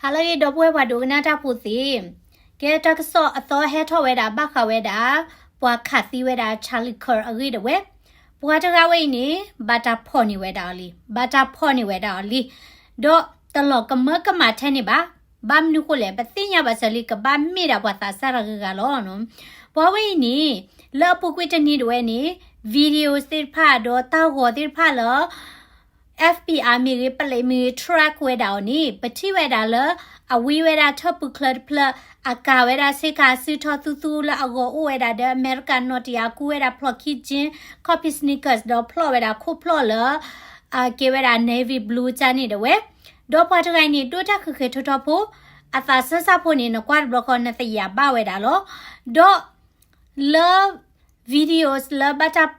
ဟါလၢအဂ့ၤ ဒီပုၢ်ဝဲၢ်ပှၤဒိကနၣ်တၢ်ဖိသ့ၣ်, ကဲတၢ်ကစီၣ်အသီဟဲထီၣ်ဝဲဒၣ် ဘၣ်ဃးဝဲဒၣ် ပှၤခးသံဝဲဒၣ် Charlie Kirk အဂ့ၢ်ဒၣ်ဝဲ, ပှၤတဂၤဝဲအံၤန့ၣ် ဘၣ်တၢ်ဖီၣ်န့ၢ်ဝဲဒၣ်အီၤလံ, ဘၣ်တၢ်ဖီၣ်န့ၢ်ဝဲဒၣ်အီၤလံ, ဒီးတလီၤကမၢကမၣ်ထဲန့ၣ်ဘၣ်. ဘၣ်မနုၤဃိလဲၣ်, ပသ့ၣ်ညါဘၣ်စၢၤလံ ကဘၣ်မ့ၢ်ဒၣ်ပှၤသးစၢ်တဂၤဂၤလီၤ. ပှၤဝဲအံၤန့ၣ် လၢအပူၤကွံာ်တနံၤဒၣ်ဝဲန့ၣ် video သ့ၣ်တဖၣ် ဒီးတၢ်ဂီၤသ့ၣ်တဖၣ်လၢ FBI မ့ၢ်ဂ့ၤ ပလံးမ့ၢ်ဂ့ၤ track ဝဲဒၣ်အီၤန့ၣ် ပထံၣ်ဝဲဒၣ်လၢ အဝံဝဲဒၣ်ထၢၣ်ပူၤချၢတဖျၢၣ်, အကၤဝဲဒၣ်ဆ့ကၤစုထီၣ်သူသူလၢအဂီၤအိၣ်ဝဲဒၣ်ဒီး အမဲရကၤနီၣ်တယၤ ကူဝဲဒၣ်ဖျိးခံ jean, ခီၣ်ဖံး sneakers ဒီးဖျိးဝဲဒၣ်ခိၣ်ဖျိးလၢ အကဲဝဲဒၣ် navy blue ကၢ်န့ၣ်ဒၣ်ဝဲ, ဒီးပှၤတဂၤအံၤန့ၣ် ဒိၣ်တၢ်ဃဲၤဃဲၤထီထီဖိ, အသးစၢ်စၢ်ဖိန့ၣ် နကွၢ်တဘျီဃီနသယၤဘၣ်ဝဲဒၣ်လီၤ. ဒီး လၢ videos လၢဘၣ်တၢ်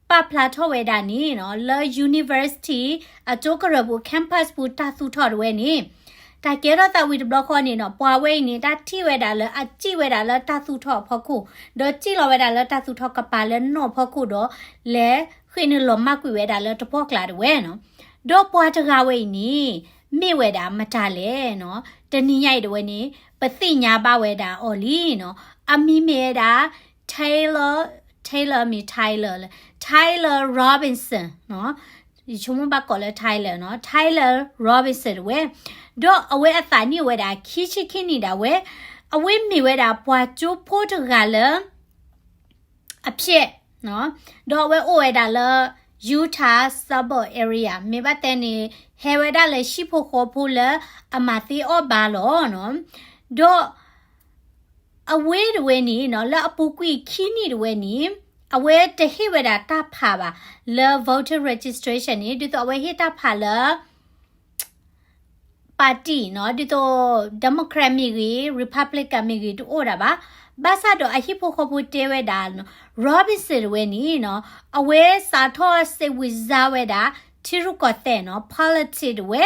ပာ်ဖျါထီၣ်ဝဲဒၣ်န့ၣ်နီၤ လၢ university အကၠိကရၢၢ်ပူၤ campus ပူၤတၢ်သူၣ်ထီၣ်ဒၣ်ဝဲန့ၣ်, တၢ်ကဲထီၣ်သးဝံၤတဘျီဃီန့ၣ်နီၤ ပှၤဝဲအံၤန့ၣ် တၢ်ထံၣ်ဝဲဒၣ်လၢအစံၣ်ဝဲဒၣ်လၢတၢ်သူၣ်ထီၣ်အဖီခိၣ်, ဒီးစံၣ်လီၤဝဲဒၣ်လၢတၢ်သူၣ်ထီၣ်ကပၤလၢနီၣ်ဖီခိၣ်ဒီး လဲၤဃ့ၢ်နုာ်လီၤမၢ်ကွံာ်ဝဲဒၣ်လၢတပှၢ်ကျါဒၣ်ဝဲနီၤ. ဒီးပှၤတဂၤဝဲအံၤန့ၣ် မ့ၢ်ဝဲဒၣ်မတၤလဲၣ်နီၤ, တနံၤညါအံၤဒၣ်ဝဲန့ၣ် ပသ့ၣ်ညါဘၣ်ဝဲဒၣ်အီၤလံနီၤ, အမံၤမ့ၢ်ဝဲဒၣ် Taylor, Taylor မ့ၢ် Tyler လၢ Tyler Robinson နီၤ, ယဆိကမိၣ်ဘၣ်ကိးလၢ Tyler နီၤ, Tyler Robinson ဒၣ်ဝဲ, ဒီးအဝဲအသးနံၣ်အိၣ်ဝဲဒၣ်ခံဆံခံနံၣ်ဒၣ်ဝဲ, အဝဲမ့ၢ်ဝဲဒၣ်ပှၤကၠိဖိတဂၤလၢ အဖျဲၣ်, ဒီးအဝဲအိၣ်ဝဲဒၣ်လၢ Utah suburb area မ့ၢ်ဘၣ်တဲန့ၣ် ဟဲဝဲဒၣ်လၢဟံၣ်ဖိဃီဖိလၢအမၤသ့အီၣ်ဘါလီၤနီၤ, ဒီး အဝဲဒၣ်ဝဲန့ၣ်နီၤ လၢအပူၤကွံာ်ခံနံၣ်ဒၣ်ဝဲန့ၣ် အဝဲတဟ့ၣ်ဝဲဒၣ်တၢ်ဖးဘၣ် လၢ voter registration န့ၣ် ဒ်သိးအဝဲဟ့ၣ်တၢ်ဖးလၢ party နီၤ ဒ်သိး Democrat မ့ၢ်ဂ့ၤ Republican မ့ၢ်ဂ့ၤ တအိၣ်ဒၣ်ဘၣ်. ဘၣ်ဆၣ်ဒီးအဟံၣ်ဖိဃီဖိတဲဝဲဒၣ် Robinson ဒၣ်ဝဲန့ၣ်နီၤ အဝဲစးထီၣ်စံးဝံၤစါဝဲဒၣ် ထံရူၢ်ကီၢ်သဲးနီၤ politics ဒၣ်ဝဲ,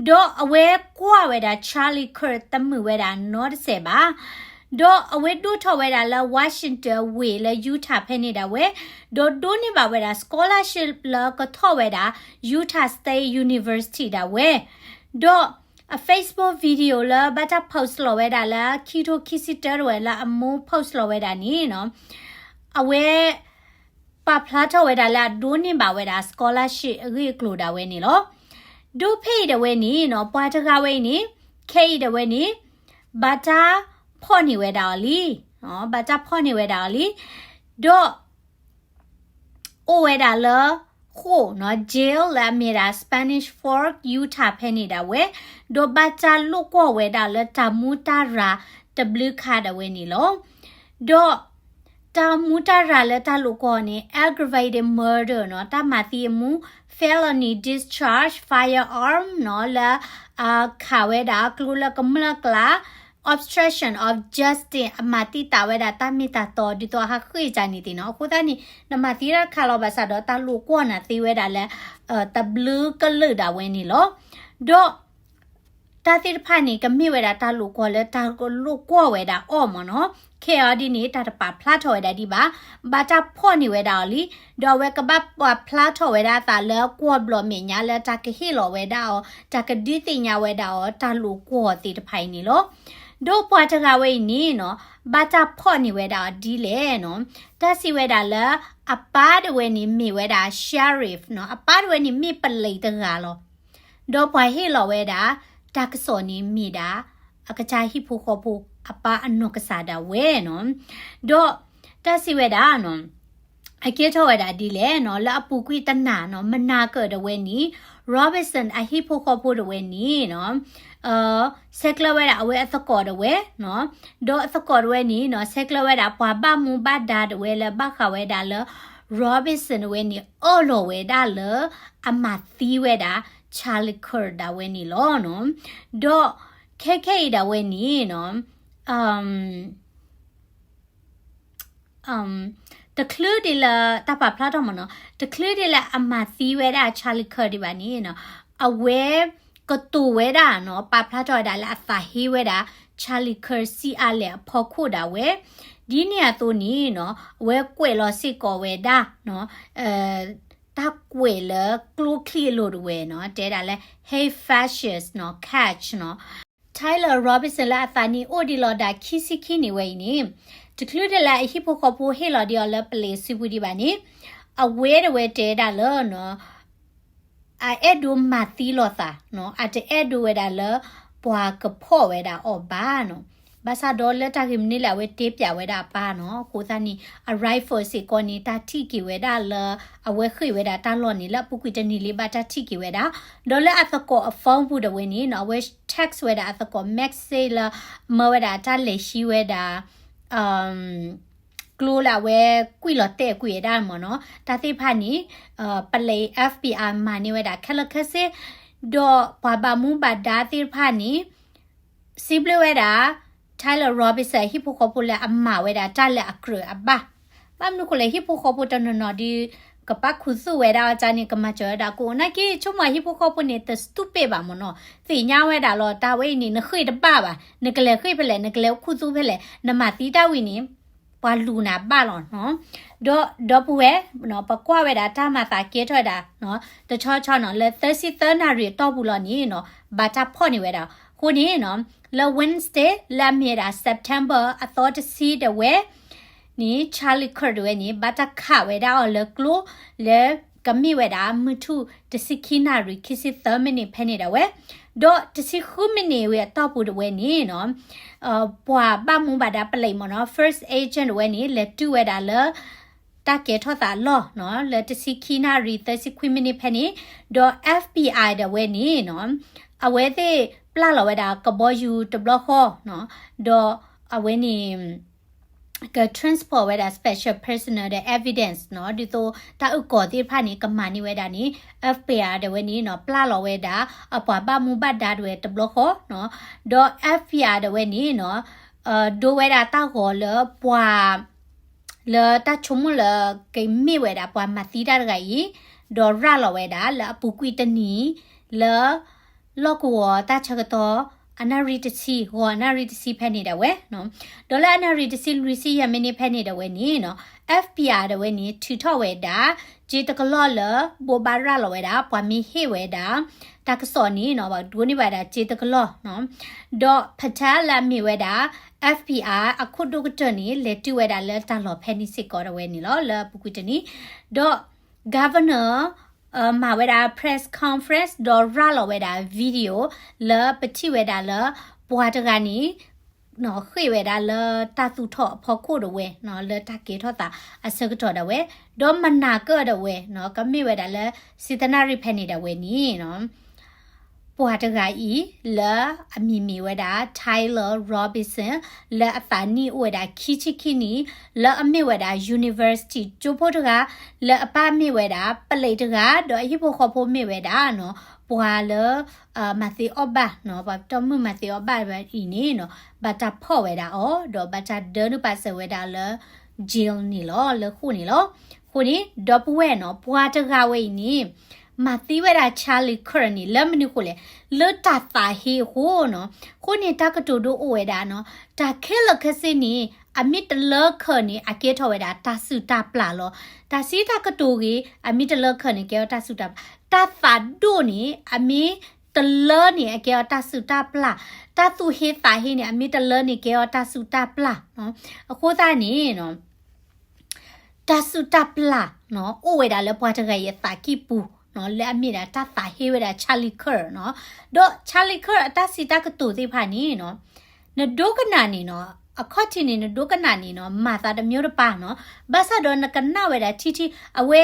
ဒီးအဝဲကွၢ်ဝဲဒၣ် Charlie Kirk တမုာ်ဝဲဒၣ်နီတစဲးဘၣ်. ဒီးအဝဲဒိၣ်ထီၣ်ဝဲဒၣ်လၢ Washington ဝ့ၢ်လၢ Utah ဖဲန့ၣ်ဒၣ်ဝဲ, ဒီးဒိးန့ၢ်ဘၣ်ဝဲဒၣ် scholarship လၢကထီၣ်ဝဲဒၣ် Utah State University ဒၣ်ဝဲ, ဒီးအ Facebook video လၢဘၣ်တၢ် post လီၤဝဲဒၣ်လၢခံထိခံဆံတၢဒၣ်ဝဲလၢအမိၢ် post လီၤဝဲဒၣ်န့ၣ်နီၤ အဝဲ ပာ်ဖျါထီၣ်ဝဲဒၣ်လၢအဒိးန့ၢ်ဘၣ်ဝဲဒၣ် scholarship အဂ့ၢ်အကျိၤဒၣ်ဝဲန့ၣ်လီၤ. ဒီးဖဲအံၤဒၣ်ဝဲန့ၣ်နီၤ ပှၤတဂၤဝဲအံၤန့ၣ် ခဲအံၤဒၣ်ဝဲန့ၣ် ဘၣ်တၢ်ဖီၣ်န့ၢ်ဝဲဒၣ်အီၤလံ, ဘၣ်တၢ်ဖီၣ်န့ၢ်ဝဲဒၣ်အီၤလံ, ဒီး အိၣ်ဝဲဒၣ်လၢ ဃိာ်နီၤ jail လၢအမ့ၢ်ဒၣ် Spanish Fork Utah ဖဲန့ၣ်ဒၣ်ဝဲ, ဒီးဘၣ်တၢ်လိာ်ကွီၢ်ဝဲဒၣ်လၢတၢ်မူတၢ်ရၢ်တဘျုးခါဒၣ်ဝဲန့ၣ်လီၤ. ဒီး တၢ်မူတၢ်ရၢ်လၢတၢ်လိာ်ကွီၢ်န့ၣ် aggravated murder နီၤ တၢ်မၤသံအမူ felony discharge firearm နီၤ လၢ အခးဝဲဒၣ်ကျိလၢကမျၢၢ်ကျါ obstruction of justice အမၤသံတးဝဲဒၣ်တၢ်မ့ၢ်တၢ်တီ ဒ်သိးအဟးဃ့ၢ်ကန့ၣ်သ့ၣ်နီၤ. အဃိသတးန့ၣ် နမၤသံတၢ်တခါလီၤဘၣ်ဆၣ်ဒီးတၢ်လိာ်ကွီၢ်နၤသ့ဝဲဒၣ်လၢ တဘျုးကလုာ်ဒၣ်ဝဲန့ၣ်လီၤ. ဒီး တၢ်သ့ၣ်တဖၣ်န့ၣ် ကမ့ၢ်ဝဲဒၣ်တၢ်လိာ်ကွီၢ်လၢတၢ်လိာ်ကွီၢ်ဝဲဒၣ်အီၤမ့ၢ်နီၤ. ခဲအံၤဒ်န့ၣ် တၢ်တပာ်ဖျါထီၣ်ဝဲဒၣ်ဒံးဘၣ်. ဘၣ်တၢ်ဖီၣ်န့ၢ်ဝဲဒၣ်အီၤလံ. ဒီးအဝဲကဘၣ်ပာ်ဖျါထီၣ်ဝဲဒၣ်အသးလၢကွီၢ်ဘျီၣ်မဲာ်ညါလၢတၢ်ကဟ့ၣ်လီၤဝဲဒၣ်အီၤ, တၢ်ကဒုးသ့ၣ်ညါဝဲဒၣ်အီၤ, တၢ်လိာ်ကွီၢ်သ့ၣ်တဖၣ်အံၤန့ၣ်လီၤ. ဒီးပှၤတဂၤဝဲအံၤန့ၣ်နီၤ, ဘၣ်တၢ်ဖီၣ်န့ၢ်ဝဲဒၣ်အီၤဒ်လဲၣ်နီၤ. တၢ်စံးဝဲဒၣ်လၢ အပၢ်တဝဲန့ၣ်မ့ၢ်ဝဲဒၣ် sheriff နီၤ, အပၢ်တဝဲန့ၣ်မ့ၢ်ပလံးတဂၤလီၤ. ဒီးပှၤဟ့ၣ်လီၤဝဲဒၣ် တၢ်ကစီၣ်န့ၣ်မ့ၢ်ဒၣ် အကစၢ်ဟံၣ်ဖိဃီဖိ အပၢ်အနီၢ်ကစၢ်ဒၣ်ဝဲနီၤ. ဒီးတၢ်စံးဝဲဒၣ်နီၤ, အကဲထီၣ်ဝဲဒၣ်ဒ်လဲၣ်နီၤ, လၢအပူၤကွံာ်တနၤနီၤ, မနၤကၢၣ်တဝဲန့ၣ် Robinson အဟံၣ်ဖိဃီဖိတဝဲန့ၣ်နီၤ, ဆဲးကျၢဝဲဒၣ်အဝဲအသကိးတဝဲနီၤ, ဒီးအသကိးတဝဲန့ၣ်နီၤ, ဆဲးကျၢဝဲဒၣ်ပှၤဘၣ်မူဘၣ်ဒါတဝဲလၢဘၣ်ဃးဝဲဒၣ်လၢ Robinson တဝဲန့ၣ် အၢၣ်လီၤဝဲဒၣ်လၢ အမၤသံဝဲဒၣ် Charlie Kirk ဒၣ်ဝဲန့ၣ်လီၤနီၤ. ဒီးခဲခဲအံၤဒၣ်ဝဲန့ၣ်နီၤ, တချုးဒ်လၢ တၢ်ပာ်ဖျါထီၣ်မ့ၢ်နီၤ, တချုးဒ်လၢအမၤသံဝဲဒၣ် Charlie Kirk ဒံးဘၣ်န့ၣ်နီၤ, အဝဲကတိၤဝဲဒၣ်နီၤ, ပာ်ဖျါထီၣ်ဝဲဒၣ်လၢအသးဟ့ဝဲဒၣ် Charlie Kirk စံးအါလဲၣ်အဖီခိၣ်ဒၣ်ဝဲ, ဒ်န့ၣ်အသိးန့ၣ်နီၤ, အဝဲကွဲးလီၤစ့ၢ်ကီးဝဲဒၣ်နီၤ, တၢ်ကွဲးလၢကျိချံအလိၤတဝဲနီၤ, တဲဒၣ်လၢ hate fascist နီၤ, catch နီၤ. Tyler Robinson လၢအသးနံၣ်အိၣ်ဒံးလီၤဒၣ်ခံဆံခံနံၣ်ဝဲအံၤန့ၣ်, တချုးဒၣ်လဲာ်အဟံၣ်ဖိဃီဖိဟ့ၣ်လီၤဒံးအီၤလၢပလံးစုပူၤဒံးဘၣ်န့ၣ်, အဝဲဒၣ်ဝဲတဲဒၣ်လၢ အအဲၣ်ဒိးမၤသံလိာ်သးနီၤ, အတအဲၣ်ဒိးဝဲဒၣ်လၢ ပှၤကဖီၣ်ဝဲဒၣ်အီၤဘၣ်နီၤ. ဘၣ်ဆၣ်ဒီးလၢတၢ်ဂ့ၢ်မနုၤလဲၣ်အဝဲတ့ပၠးဝဲဒၣ်အပၢ်နီၤ, အဃိသတးန့ၣ် အ rifle စ့ၢ်ကီးန့ၣ် တၢ်ထံၣ်က့ၤဝဲဒၣ်လၢ အဝဲဃ့ၢ်ဝဲဒၣ်တၢ်လီၢ်န့ၣ် လၢအပူၤကွံာ်တနံၤလံဘၣ်တၢ်ထံၣ်က့ၤဝဲဒၣ်, ဒီးလၢအသကိးအ phone ပူၤဒၣ်ဝဲန့ၣ်နီၤ, အဝဲ text ဝဲဒၣ်အသကိး message လၢ မၢဝဲဒၣ်တၢ်လဲၤဟံးဝဲဒၣ် ကျိလၢအဝဲကွံာ်လီၤတဲာ်ကွံာ်ဝဲဒၣ်မ့ၢ်နီၤ, တၢ်သ့ၣ်တဖၣ်န့ၣ် ပလံး FBI မၤန့ၢ်ဝဲဒၣ်ခဲလၢာ်ခဲဆ့, ဒီးပှၤဘၣ်မူဘၣ်ဒါသ့ၣ်တဖၣ်န့ၣ် စံးဘျုးဝဲဒၣ် Tyler Robinson အဟံၣ်ဖိဃီဖိလၢအမၤဝဲဒၣ်တၢ်လၢအကြၢးအဘၣ်, ဘၣ်မနုၤဃိလဲၣ် ဟံၣ်ဖိဃီဖိတနီၤနီၤဒီး ကပာ်ခူသူၣ်ဝဲဒၣ်အီၤန့ၣ် ကမၤစၢၤဝဲဒၣ်ကအိၣ်နာ်က့ ဆိကမိၣ်ဟံၣ်ဖိဃီဖိန့ၣ် တ stupid ဘၣ်မ့ၢ်နီၤ, သ့ၣ်ညါဝဲဒၣ်လီၤ တၢ်ဝဲအံၤန့ၣ် နဃ့ၢ်တဘၣ်ဘၣ်, နကလဲၤဃ့ၢ်ဖဲလဲၣ် နကလဲၤခူသူၣ်ဖဲလဲၣ် နမၤသံတၢ်ဝံၤန့ၣ် ပှၤလူၤနၤဘၣ်လီၤနီၤ. ဒီးဒီပုၢ်ဝဲၢ် ပကွၢ်ဝဲဒၣ်တၢ်မၤသးကဲထီၣ်ဝဲဒၣ် တဆီဆီနီၤ လၢသၢဆံသၢနၣ်ရံၣ်အတီၢ်ပူၤလီၤန့ၣ်နီၤ ဘၣ်တၢ်ဖီၣ်န့ၢ်ဝဲဒၣ်. အဃိန့ၣ်နီၤ လၢ Wednesday လၢအမ့ၢ်ဝဲဒၣ် September အသီတဆံဒၣ်ဝဲန့ၣ် Charlie Kirk ဒၣ်ဝဲန့ၣ် ဘၣ်တၢ်ခးဝဲဒၣ်အီၤလၢကျိ လၢကမ့ၢ်ဝဲဒၣ် မုၢ်ထူၣ်တဆံခံနၣ်ရံၣ် ခံဆံသၢမံးနံးဖဲန့ၣ်ဒၣ်ဝဲ, ဒီးတဆံဃုမံးနံးဝံၤအတီၢ်ပူၤဒၣ်ဝဲန့ၣ်နီၤ ပှၤဘၣ်မူဘၣ်ဒါပလံးမ့ၢ်နီၤ first agent ဒၣ်ဝဲန့ၣ် လဲၤတုၤဝဲဒၣ်လၢ တၢ်ကဲထီၣ်သးအလီၢ်နီၤ လၢတဆံခံနၣ်ရံၣ် သၢဆံခွံမံးနံးဖဲန့ၣ်, ဒီး FBI ဒၣ်ဝဲန့ၣ်နီၤ အဝဲသ့ၣ်ပျၢ်လီၤဝဲဒၣ်ကဘီယူၤတဘျီဃီနီၤ, ဒီးအဝဲန့ၣ် က transport ဝဲဒၣ် special prisoner ဒီး evidence နီၤ ဒ်သိးတၢ်အုၣ်ကီၤသ့ၣ်တဖၣ်န့ၣ် ကမၤန့ၢ်ဝဲဒၣ်န့ၣ် FBI ဒၣ်ဝဲန့ၣ်နီၤ ပျၢ်လီၤဝဲဒၣ် အပှၤဘၣ်မူဘၣ်ဒါဒၣ်ဝဲတဘျီဃီနီၤ, ဒီး FBI ဒၣ်ဝဲန့ၣ်နီၤ ဒိဝဲဒၣ်တၢ်ဂီၤလၢပှၤ လၢတၢ်ဆိကမိၣ်လၢကမ့ၢ်ဝဲဒၣ်ပှၤမၤသံတၢ်တဂၤအံၤ, ဒီးရၤလီၤဝဲဒၣ်လၢအပူၤကွံာ်တနံၤ လၢ လီၢ်ကဝီၤတၢ်ဆၢကတီၢ် အနၣ်ရံၣ်တဆံ ဂီၤအနၣ်ရံၣ်တဆံဖဲန့ၣ်ဒၣ်ဝဲနီၤ, ဒီးလၢအနၣ်ရံၣ်တဆံလွံၢ်ဆံယဲၢ်မံးနံးဖဲန့ၣ်ဒၣ်ဝဲန့ၣ်နီၤ FBI ဒၣ်ဝဲန့ၣ် ထုးထီၣ်ဝဲဒၣ် စ့တကလီၢ်လၢ ဘိးဘၣ်ရၤလီၤဝဲဒၣ် ပှၤမ့ၢ်ဟ့ၣ်ဝဲဒၣ် တၢ်ကစီၣ်န့ၣ်နီၤ ပှၤဒိးန့ၢ်ဘၣ်ဒၣ်စ့တကလီၢ်နီၤ, ဒီး Patel လၢအမ့ၢ်ဝဲဒၣ် FBI အခိၣ်ဒိၣ်ကတၢၢ်န့ၣ် လဲၤတုၤဝဲဒၣ်လၢတၢ်လီၢ်ဖဲန့ၣ်စ့ၢ်ကီးဒၣ်ဝဲန့ၣ်လီၤ လၢအပူၤကွံာ်တနံၤ, ဒီး Governor မၤဝဲဒၣ် press conference ဒီးရၤလီၤဝဲဒၣ် video လၢပထံၣ်ဝဲဒၣ်လၢ ပှၤတဂၤန့ၣ် ဃ့ၢ်ဝဲဒၣ်လၢတၢ်သူၣ်ထီၣ်အဖီခိၣ်ဒၣ်ဝဲ လၢတၢ်ကဲထီၣ်သးအဆၢကတီၢ်ဒၣ်ဝဲ, ဒီးမနၤကၢၣ်ဒၣ်ဝဲ ကမ့ၢ်ဝဲဒၣ်လၢ စံတနၣ်ရံၣ်ဖဲန့ၣ်ဒၣ်ဝဲန့ၣ် ပှၤတဂၤအံၤ လၢအမံၤမ့ၢ်ဝဲဒၣ် Tyler Robinson လၢအသးနံၣ်အိၣ်ဝဲဒၣ်ခံဆံခံနံၣ်, လၢအမ့ၢ်ဝဲဒၣ် university ကၠိဖိတဂၤ, လၢအပၢ်မ့ၢ်ဝဲဒၣ် ပလံးတဂၤ, ဒီးအဟံၣ်ဖိဃီဖိမ့ၢ်ဝဲဒၣ်နီၤ ပှၤလၢ မၤသ့အီၣ်ဘၣ်နီၤ ပှၤပတီၢ်မုၣ်မၤသ့အီၣ်ဘၣ်ဝဲအံၤန့ၣ်နီၤ ဘၣ်တၢ်ဖီၣ်ဝဲဒၣ်အီၤ ဒီးဘၣ်တၢ်ဒၢနုာ်ပာ်စၢၤဝဲဒၣ်လၢ jail န့ၣ်လီၤ လၢဃိၣ်န့ၣ်လီၤ. အဃိန့ၣ် ဒီပုၢ်ဝဲၢ်နီၤ ပှၤတဂၤဝဲအံၤန့ၣ် မၤသံဝဲဒၣ် Charlie Kirk န့ၣ် လၢမနုၤဃိလဲၣ်, လၢတၢ်သးဟ့အဃိနီၤ. အဃိန့ၣ် တၢ်ကတိၤဒိအိၣ်ဝဲဒၣ်နီၤ တၢ်ခဲလၢာ်ခဲဆ့န့ၣ် အမ့ၢ်တလၢခၢၣ်န့ၣ် အကဲထီၣ်ဝဲဒၣ်တၢ်စုၣ်တၢ်ပျၢ်လီၤ. တၢ်စံးတၢ်ကတိၤဂ့ၤ အမ့ၢ်တလၢခၢၣ်န့ၣ် ကဲထီၣ်တၢ်စုၣ်တၢ်ပျၢ်, တၢ်သးဒိၣ်န့ၣ် အမ့ၢ်တလၢန့ၣ် အကဲထီၣ်တၢ်စုၣ်တၢ်ပျၢ်, တၢ်သူၣ်ဟ့သးဟ့န့ၣ် အမ့ၢ်တလၢန့ၣ် ကဲထီၣ်တၢ်စုၣ်တၢ်ပျၢ်. အဃိသတးန့ၣ် တၢ်စုၣ်တၢ်ပျၢ်နီၤ အိၣ်ဝဲဒၣ်လၢပှၤတဂၤအံၤအသးကံၢ်ပူၤနီၤ လၢအမ့ၢ်ဒၣ်တၢ်သးဟ့ဝဲဒၣ် Charlie Kirk နီၤ. ဒီး Charlie Kirk အတၢ်စံးတၢ်ကတိၤသ့ၣ်တဖၣ်န့ၣ်နီၤ နဒိကနၣ်န့ၣ်နီၤ အခီၣ်ထံးန့ၣ် နဒိကနၣ်န့ၣ်နီၤ မၤသးတမျိုးတပါနီၤ. ဘၣ်ဆၣ်ဒီးနကနၣ်ဝဲဒၣ်ထံထံ အဝဲ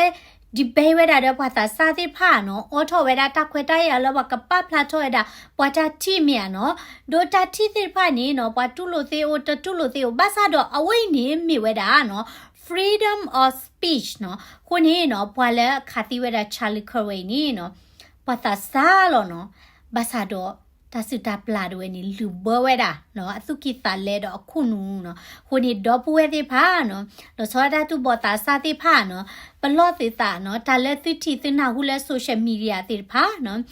debate ဝဲဒၣ်ဒီးပှၤသးစၢ်သ့ၣ်တဖၣ်နီၤ အိးထီၣ်ဝဲဒၣ်တၢ်ခွဲးတၢ်ယာ်လၢပှၤကပာ်ဖျါထီၣ်ဝဲဒၣ် ပှၤတၢ်ထံၣ်မ့ၢ်ဧါနီၤ. ဒီးတၢ်ထံၣ်သ့ၣ်တဖၣ်န့ၣ်နီၤ ပှၤတူၢ်လိာ်သ့အိၣ် တတူၢ်လိာ်သ့အိၣ် ဘၣ်ဆၣ်ဒီးအဝဲအံၤန့ၣ်မ့ၢ်ဝဲဒၣ်နီၤ freedom of speech နီၤ. အဃိန့ၣ်နီၤ ပှၤလၢအခးသံဝဲဒၣ် Charlie Kirk ဝဲအံၤန့ၣ်နီၤ ပှၤသးစၢ်လီၤနီၤ. ဘၣ်ဆၣ်ဒီး တၢ်စုၣ်တၢ်ပျၢ်ဒၣ်ဝဲန့ၣ် လုၣ်ဘၢဝဲဒၣ်နီၤ အသူၣ်ကံၢ်သးလဲဒီးအခိၣ်နူာ်နီၤ. အဃိန့ၣ် ဒီပုၢ်ဝဲၢ်သ့ၣ်တဖၣ်နီၤ လီၤဆီဒၣ်တၢ်တူၢ်ဘီၣ်သးစၢ်သ့ၣ်တဖၣ်နီၤ ပလီၢ်သုသးနီၤ တၢ်လၢသုထံၣ်သုနၢ်ဟူလၢ social media သ့ၣ်တဖၣ်နီၤ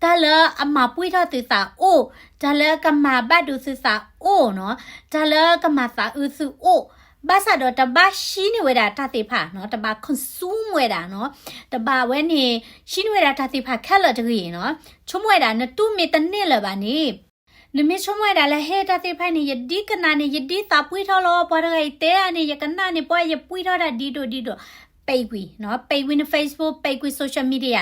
တၢ်လၢအမၤပှံၢ်ထီၣ်သုသးအိၣ်, တၢ်လၢကမၤဘၣ်ဒိသုသးအိၣ်နီၤ, တၢ်လၢကမၤသးအုးသုအိၣ်, ဘၣ်ဆၣ်ဒီးတဘၣ်ဟံးန့ၢ်ဝဲဒၣ်တၢ်သ့ၣ်တဖၣ်နီၤ, တဘၣ် consume ဝဲဒၣ်နီၤ, တဘၣ်ဝဲန့ၣ် ဟံးန့ၢ်ဝဲဒၣ်တၢ်သ့ၣ်တဖၣ်ခဲလၢာ်တဂ့ၤနီၤ. ဆိကမိၣ်ဝဲဒၣ် နတူၢ်မ့ၢ်တန့ၢ်လၢၤဘၣ်န့ၣ် နမ့ၢ်ဆိကမိၣ်ဝဲဒၣ်လၢဟဲတၢ်သ့ၣ်တဖၣ်န့ၣ် ယဒံကနၣ်န့ၣ် ယဒံသးပှံၢ်ထီၣ်လီၤ, ပှၤတဂၤအံၤတဲအါန့ၣ် ယကနၣ်န့ၣ် ပှၤယပှံၢ်ထီၣ်တၢ်ဒ်ဒိၣ်ဒ်ဒိၣ်, ပိတ်ကွံာ်နီၤ, ပိတ်ကွံာ်န Facebook, ပိတ်ကွံာ် social media,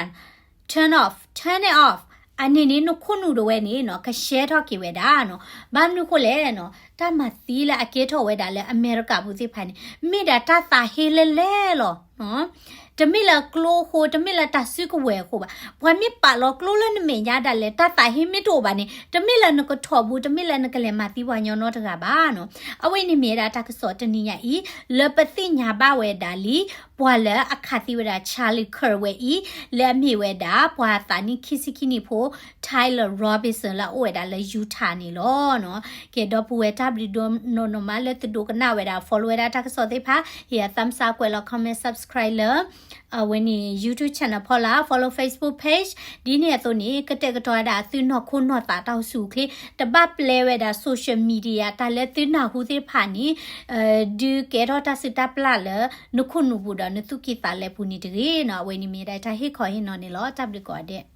turn off, turn it off. အန့ၣ်န့ၣ် နခိၣ်နူာ်တဝဲန့ၣ်နီၤ ကရှဲထီၣ်က့ၤဝဲဒၣ်နီၤ. ဘၣ်မနုၤဃိလဲၣ်နီၤ, တၢ်မၤသံလၢအကဲထီၣ်ဝဲဒၣ်လၢအမဲရကၤပူၤသ့ၣ်တဖၣ်န့ၣ် မ့ၢ်ဒၣ်တၢ်သးဟ့လဲၢ်လဲၢ်လီၤ. တမ့ၢ်လၢကျိအဃိ, တမ့ၢ်လၢတၢ်စုကဝဲၤအဃိဘၣ်. ပှၤမ့ၢ်ပာ်လီၤကျိလၢနမဲာ်ညါဒၣ်လဲာ် တၢ်သးဟ့မ့ၢ်တအိၣ်ဘၣ်န့ၣ် တမ့ၢ်လၢနကထီၣ်ဘူး, တမ့ၢ်လၢနကလဲၤမၤသံပှၤညီနီတဂၤဘၣ်နီၤ. အဝဲန့ၣ်မ့ၢ်ဝဲဒၣ်တၢ်ကစီၣ်တနံၤညါအံၤ လၢပသ့ၣ်ညါဘၣ်ဝဲဒၣ်လံ ပှၤလၢအခးသံဝဲဒၣ် Charlie Kirk ဝဲအံၤ လၢအမ့ၢ်ဝဲဒၣ် ပှၤသးနံၣ်ခံဆံခံနံၣ်ဖိ Tyler Robinson လၢအအိၣ်ဝဲဒၣ်လၢ Utah န့ၣ်လီၤနီၤ. ကဲ ဒီပုၢ်ဝဲၢ် တၢ်ဘျုးဒိၣ်နီၢ်နီၢ်မးလၢသုဒိကနၣ်ဝဲဒၣ် follow ဝဲဒၣ်တၢ်ကစီၣ်သ့ၣ်တဖၣ်, ဟ့ၣ်အ thumbs up ကွဲးလီၤ comment, subscribe လၢ အဝဲန့ၣ် YouTube channel ဖီလာ်, follow Facebook page, ဒ်န့ၣ်အသိးန့ၣ် ကတဲာ်ကတီၤဝဲဒၣ်သုနီၢ်ခိနီၢ်သးတၢ်အိၣ်ဆူၣ်အိၣ်ချ့, တဘၣ်ပျဲဝဲဒၣ် social media တၢ်လၢသုနၢ်ဟူသ့ၣ်တဖၣ်န့ၣ် ဒုးကဲထီၣ်တၢ်စုၣ်တၢ်ပျၢ်လၢ နခိၣ်နူာ်ပူၤဒီးနသူၣ်ကံၢ်သးလဲပူၤန့ၣ်တဂ့ၤနီၤ. အဝဲန့ၣ်မ့ၢ်ဒၣ်တၢ်ဟ့ၣ်ခီဟ့ၣ်နီၤန့ၣ်လီၤ. တၢ်ဘျုးကိးဂၤဒဲး.